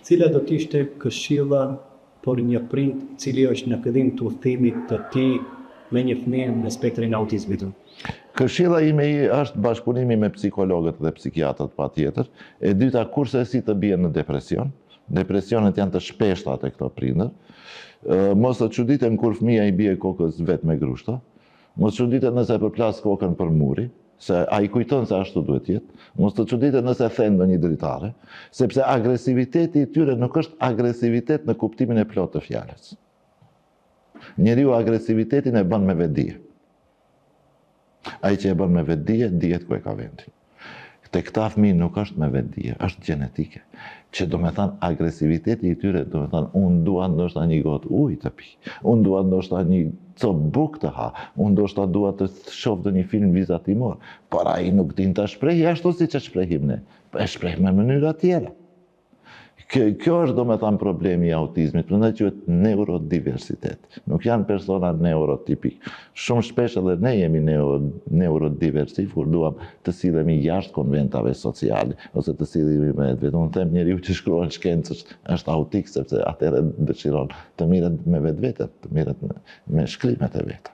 Cila do të ishte këshilla për një prind i cili është në fillim të udhëtimit të tij me një fëmijë në spektrin e autizmit? Këshilla ime është bashkëpunimi me psikologët dhe psikiatrët patjetër. E dyta, kurrsesi të bien në depresion. Depresionet janë të shpeshta te këto prindër. Mos të çuditen kur fëmija i bie kokës vetë me grushta. Mos çuditen nëse e përplas kokën për muri, se ai kujton se ashtu duhet jetë. Mos të çuditen nëse then ndonjë dritare, sepse agresiviteti i tyre nuk është agresivitet në kuptimin e plotë të fjalës. Njeriu agresivitetin e bën me vetëdije. Ai që e bën me vetëdije, dihet ku e ka vendin. Te këta fëmijë nuk është me vetëdije, është gjenetike. Që do me thënë agresiviteti i tyre, do me thënë unë dua ndoshta një gotë ujë të pi, unë dua ndoshta një copë bukë të ha, unë ndoshta dua të shoh ndonjë film vizatimor, por ai nuk din ta shprehi ashtu siç e shprehim ne, e shpreh me mënyra tjera. Kjo është do me thënë problemi i autizmit, prandaj quhet neurodiversitet. Nuk janë persona neurotipik. Shumë shpesh edhe ne jemi neurodiversiv, kur duam të sillemi jashtë konventave sociale, ose të sillemi me vetveten. Unë them njeriu që shkruan shkencë është autik, sepse atëherë dëshiron të mirret me vetveten, të mirret me shkrimet e veta.